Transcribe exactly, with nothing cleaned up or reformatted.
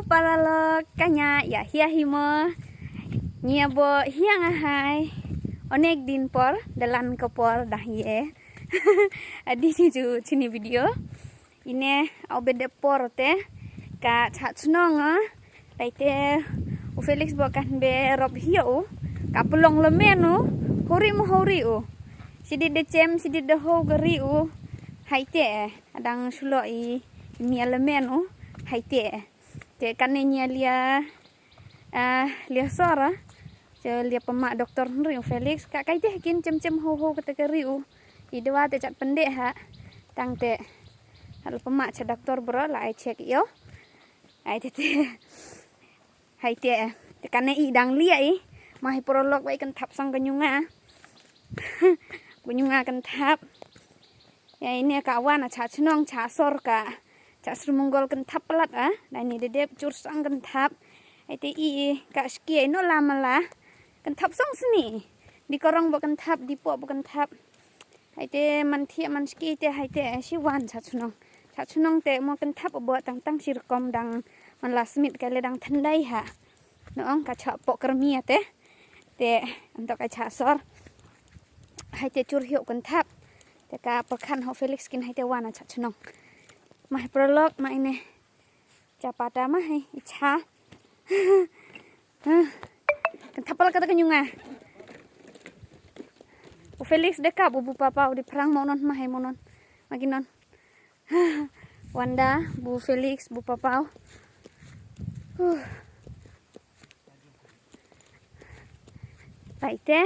Paralok, kane ïa hi hi mo. Ngi ïa bok hi nga hai. Onek din por, dalan ka por dah ye. Adi ni ju chini video. Ine au bede por te ka cha chnong a. Lai te u Felix bok kan be rop hi u. Ka pelong le men u. Hori mo hori u. Sidi de chem, sidi de ho gari u. Hai te. Adang sulo i mia le men u. Hai te. Te kane nia lia, ah, lia sora. Te lia pema doktor nri u Felix. Ka kai te kin chem chem ho ho kata ka ri u. I dua te chat pendek ha. Tang te. Hal pema cha doktor bro la ai check yo. Ai te te. Hai te. Te kane i dang lia i. Mai porolok bai kan thap sang ka nyunga. Ka nyunga kan thap. Ya, ine ka wan a cha chnong cha sor ka. Cha srumungol kan thap palat a. Dai ni dedep chur sang kan thap. Ai te i ka ski ai no la mala. Kan thap song sini. Di korong bo kan thap, di po bo kan thap. Hai te man thia man ski te hai te ai si wan cha chnong. Cha chnong te mo kan thap bo tang tang si rukom dang man la smit ka le dang thandai ha. No ong ka cha po kermi te. Te antok ka cha sor. Hai te chur hiu kan thap. Te ka perkhan ho Felix kin hai te wan a cha chnong. Mai prolog mai ne. Cha pata mai i cha. Kan thap pala kata ka nyunga. U Felix de ka bu bu papa u di perang mo non mai mo non. Magi non. Wanda, bu Felix, bu papau. Huh. Pai te.